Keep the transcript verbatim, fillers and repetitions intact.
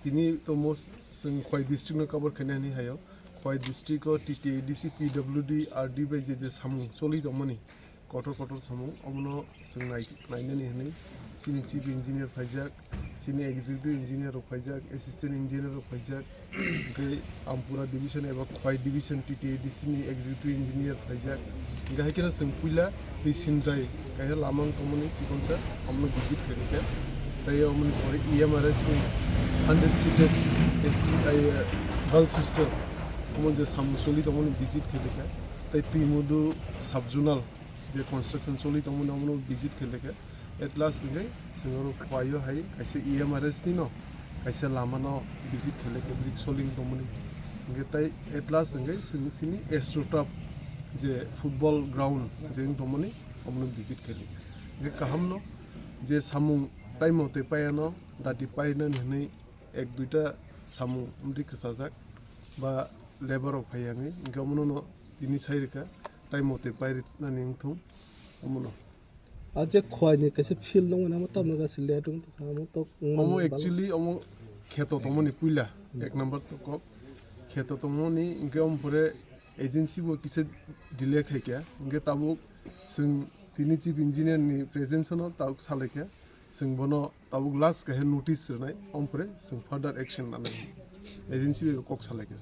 Tini tomo chwng Khowai district no cover khaina hinwi haio. Khowai district o T T A D C, P W D, R D bai je je samung choli tongmani, kotor kotor samung, omono chwng nai-, nainani hinwi chini chief engineer phaijak, chini executive engineer rok phaijak, assistant engineer rok phaijak, hwnkhe Ampura division eba Khowai division T T A D C ni executive engineer phaijak. Hwnkhe hai kheno chwng puila twi sindrai kaisa lama wng tongmani chikonsa, omono visit khaikha. Tei omoni pore E M R S ni hundred seated S T I, eh, girls hostel, omo je samung choli tongmani visit khaikha. Tei Twimudu sub-zonal je construction choli tongmani, omono visit khaikha. At last hwnkhe chwng oro Khowai o hai kaisa E M R S ni no kaisa lama no visit khaikha, brick soling tongmani. Hwnkhe tei at last hwnkhe chwng chini Astroturf je football ground je wng tongmani, omono visit khaikha. Hwnkhe kaham no je samung time motoi paiya no, dati painani hinwi ek duita samung wngwi kwchajak ba labour rok phaiya wngwi, hwnkhe omono no tini sai rwkha, time motoi painani wngthung omono. A je Khowai ni kaisa field nungmani, amo tamni gasi let wng tongkha, amo tok wngmani Omo bang- actually omo kheto tongmani puila, ek number to kok kheto tongmani, hwnkhe omo pore agency bo kisa delay khaikha, hwnkhe tabuk chwng tini chief engineer ni presence no tabuk salaikha, chwng bono tabuk last kaisa notice rwnai, omo pore chwng further action lanai, agency bai kok salaikha.